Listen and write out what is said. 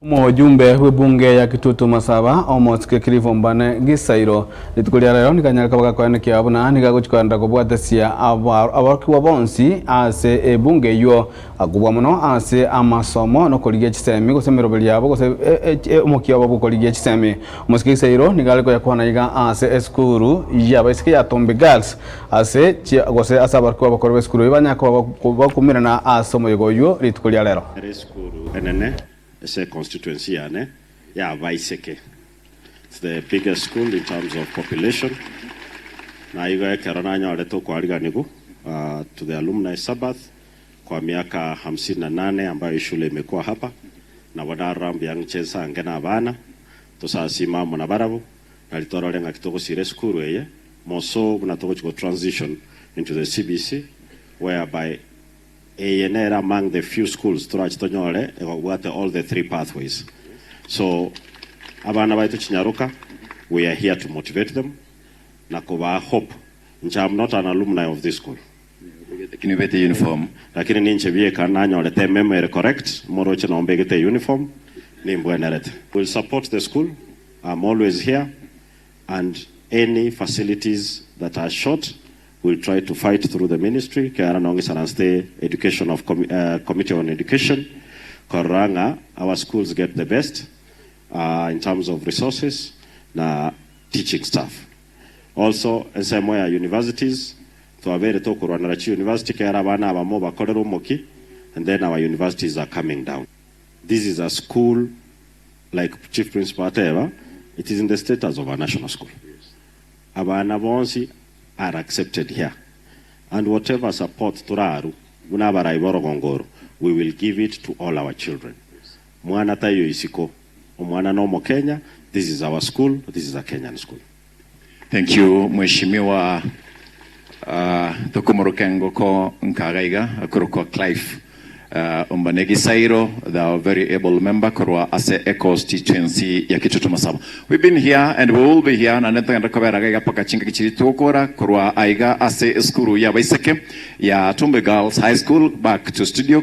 Omojumbe bw'ebunge ya Kitutu Masaba, Omosike Cliff Ombane Gisairo, rituko ria rero nigo anyare koba gakoenekia buna nigo agochia kogenderera kobwatesia aborokigwa bonsi ase ebunge eyio akobua mono ase amasomo na okorigia chisemi gose emeroberi yabo gose omokia obo bw'okorigia chisemi. Omosike Gisairo nigo are koyakwana iga ase esukuru y'abaiseke ya Tombe Girls ase gose ase aborokigwa abakoro b'esukuru eyio banyare koba bakomirana ase omoyega oyio rituko ria rero. Ere esukuru enene Ase constituency yane ya abaiseke it's the biggest school in terms of population na igo ekero nanyorete okoariganigu to the alumni sabbath kwa miaka hamsini na nane ambayo ishule imekuwa hapa nabo narora mbuya ng'iche nsange na abana tosasime amo nabarabwo nari torore ng'aki togosira esukuru eye more so buna togochi go transition into the CBC whereby Eye nere among the few schools torache tonyore egobwate all the three pathways. So abana baito chinyaroka we are here to motivate them na kobaa hope. Inche am not an alumni of this school. Lakini obete uniform. Lakini ninche bieka nanyorete ememo ere correct, moroche noo mbegete uniform, nimbwenerete. Will support the school, am always here and any facilities that are short Will try to fight through the ministry ekiagera noo ngisaransete education of committee on education korora ng'a our schools get the best in terms of resources na teaching staff. Also ensemo ya universities twabeire tokorwanera chi university ekiagera abana abamo bakorire omoki and then our universities are coming down. This is a school like chief principal ateba it is in the status of a national school. Abana bonsi are accepted here and whatever support toraru buna abarai b'orogongo oro we will give it to all our children. Mwana taiyo isiko, omwana no omokenya, this is our school, this is a Kenyan school. Thank you Mheshimiwa tokomoroka engoko nkaga iga akorokwa Clive Ombane Gisairo the very able member korwa ase econstituency ya Kitutu Masaba. We've been here and we will be here naende ntogende kobera iga iga mpaka chingaki chiria togokora korwa aiga ase esukuru y'abaiseke ya Tumbe Girls High School back to studio.